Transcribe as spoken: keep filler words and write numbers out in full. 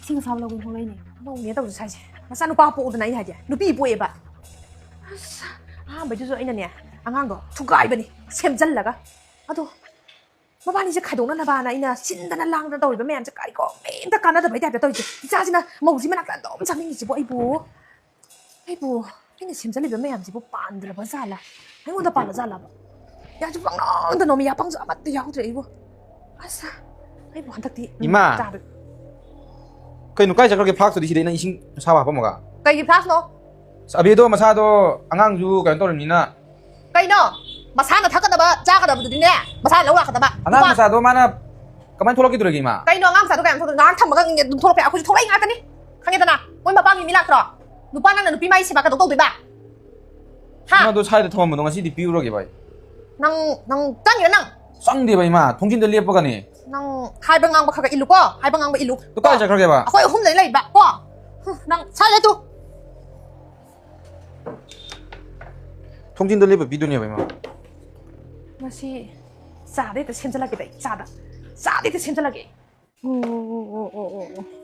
ꯏꯁꯤꯡ ꯑꯁꯥꯕ ꯂꯧꯒꯦ ꯊꯣꯛꯂꯛꯏꯅꯦ꯫ ꯃꯧꯅꯦ ꯇꯧꯔꯤꯁꯦ ꯁ꯭ꯋꯥꯏꯁꯦ꯫ ꯃꯆꯥꯅꯨꯄꯥ ꯄꯣꯛꯎꯗꯅ ꯑꯩꯅ ꯍꯥꯏꯁꯦ꯫ ꯅꯨꯄꯤ ꯄꯣꯛꯑꯦꯕ꯫ ꯑꯁ, ꯑꯍꯥꯟꯕꯩꯗꯨꯁꯨ ꯑꯩꯅꯅꯦ, ꯑꯉꯥꯡꯗꯣ ꯊꯨꯒꯥꯏꯕꯅꯤ, ꯁꯦꯝꯖꯜꯂꯒ꯫ ꯑꯗꯣ ꯃꯕꯥꯅꯤꯁꯦ ꯈꯥꯏꯗꯣꯛꯅꯅꯕꯅ ꯑꯩꯅ ꯁꯤꯟꯗꯅ ꯂꯥꯡꯗꯅ ꯇꯧꯔꯤꯕ ꯃꯌꯥꯝꯁꯦ ꯀꯔꯤꯒꯨꯝꯕ ꯑꯝꯇ ꯀꯥꯟꯅꯗꯕꯩ ꯇꯥꯏꯞꯇ ꯇꯧꯔꯤꯁꯦ꯫ ꯏꯆꯥꯁꯤꯅ ꯃꯧꯁꯤ ꯃꯅꯥꯛꯇ ꯑꯗꯨꯝ ꯆꯪꯅꯤꯡꯉꯤꯁꯤꯕꯨ ꯑꯩꯕꯨ꯫ ꯑꯩꯕꯨ ꯑꯩꯅ ꯁꯦꯝꯖꯜꯂꯤꯕ ꯃꯌꯥꯝꯁꯤꯕꯨ ꯄꯥꯟꯗ꯭ꯔꯕ ꯖꯥꯠꯂꯥ? ꯑꯩꯉꯣꯟꯗ ꯄꯥꯜꯂ ꯖꯥꯠꯂꯕ? ꯌꯥꯁꯨ ꯄꯪꯅꯣꯡꯗ ꯅꯣꯝꯃꯤ, ꯌꯥꯄꯪꯁꯨ ꯑꯃꯠꯇ ꯌꯥꯎꯗ꯭ꯔꯦ ꯑꯩꯕꯨ꯫ ꯑꯁ, ꯑꯩꯕꯨ ꯍꯟꯗꯛꯇꯤ ꯏꯃꯥ! ꯆꯥꯕ-, ꯀꯩꯅꯣ, ꯀꯥꯏ ꯆꯠꯈ꯭ꯔꯒꯦ ꯐ꯭ꯂꯥꯛꯁꯇꯨꯗꯤ ꯁꯤꯗ ꯑꯩꯅ ꯏꯁꯤꯡ ꯑꯁꯥꯕ ꯍꯥꯄꯝꯃꯒ? ꯀꯩꯒꯤ ꯐ꯭ꯂꯥꯛꯁꯅꯣ? ꯑꯁ, ꯑꯕꯦꯗꯣ ꯃꯁꯥꯗꯣ ꯑꯉꯥꯡꯁꯨ ꯀꯩꯅꯣ ꯇꯧꯔꯤꯕꯅꯤꯅ꯫ ꯀꯩꯅꯣ? ꯃꯁꯥꯅ ꯊꯛꯀꯗꯕ ꯆꯥꯒꯗꯕꯗꯨꯗꯤꯅꯦ, ꯃꯁꯥꯅ ꯂꯧ ꯂꯥꯛꯀꯗꯕ꯫ ꯑꯉꯥꯡ ꯅꯨꯄꯥ ꯃꯆꯥꯗꯣ ꯃꯥꯅ ꯀꯃꯥꯏꯅ ꯊꯣꯛꯂꯛꯈꯤꯗꯣꯔꯤꯒꯦ, ꯏꯃꯥ? ꯀꯩꯅꯣ ꯑꯉꯥꯡ ꯃꯆꯥꯗꯣ ꯀꯌꯥꯝ ꯊꯣꯛꯂꯛ-, ꯉꯥꯏꯍꯥꯛ ꯊꯝꯃꯒ ꯑꯗꯨꯝ ꯊꯣꯛꯂꯛꯄ ꯌꯥꯏ꯫ ꯑꯩꯈꯣꯏꯁꯨ ꯊꯣꯛꯂꯛꯏ ꯉꯥꯛꯇꯅꯤ꯫ ꯈꯪꯉꯦꯗꯅ? ꯃꯣꯏ ꯃꯄꯥꯒꯤ ꯃꯤ ꯂꯥꯛꯇ꯭ꯔꯣ? ꯅꯨꯄꯥ ꯅꯪꯅ ꯅꯨꯄꯤ ꯃꯥꯒꯤ ꯁꯦꯕꯥ ꯀꯩꯗꯧ ꯇꯧꯗꯣꯏꯕ? ꯍꯥ? ꯏꯃꯥꯗꯣ ꯁ꯭ꯋꯥꯏꯗ ꯊꯝꯃꯝꯕꯗꯣ ꯉꯁꯤꯗꯤ ꯄꯤꯔꯨꯔꯒꯦ ꯚꯥꯏ꯫ ꯅꯪ, ꯅꯪ ꯆꯪꯉꯤꯔ ꯅꯪ? ꯆꯪꯗꯦꯕ ꯏꯃꯥ, ꯊꯣꯡꯖꯤꯟꯗ ꯂꯦꯞꯄꯒꯅꯦ꯫ ꯅꯪ ꯍꯥꯏꯕ ꯉꯥꯡꯕ ꯈꯔ ꯈꯔ ꯏꯜꯂꯨꯀꯣ, ꯍꯥꯏꯕ ꯉꯥꯡꯕ ꯏꯜꯂꯨ꯫ ꯑꯗꯨ ꯀꯥꯏ ꯆꯠꯈ꯭ꯔꯒꯦꯕ? ꯑꯩꯈꯣꯏ ꯑꯍꯨꯝꯗꯅꯤ ꯂꯩꯕ ꯀꯣ꯫ ꯍꯨꯝ, ꯅꯪ ꯁ꯭ꯋꯥꯏꯗ ꯇꯨ꯫ ꯊꯣꯡꯖꯤꯟꯗ ꯂꯦꯞꯄ ꯄꯤꯗꯣꯏꯅꯦꯕ ꯏꯃꯥ꯫ ꯃꯁꯤ ꯆꯥꯗ ꯍꯦꯛꯇ ꯁꯦꯝꯖꯜꯂꯛꯀꯦꯗ ꯑꯩ, ꯆꯥꯗ꯫ ꯆꯥꯗ ꯍꯦꯛꯇ ꯁꯦꯝꯖꯜꯂꯛꯀꯦ꯫ ꯑꯣ, ꯑꯣ, ꯑꯣ, ꯑꯣ, ꯑꯣ, ꯑꯣ꯫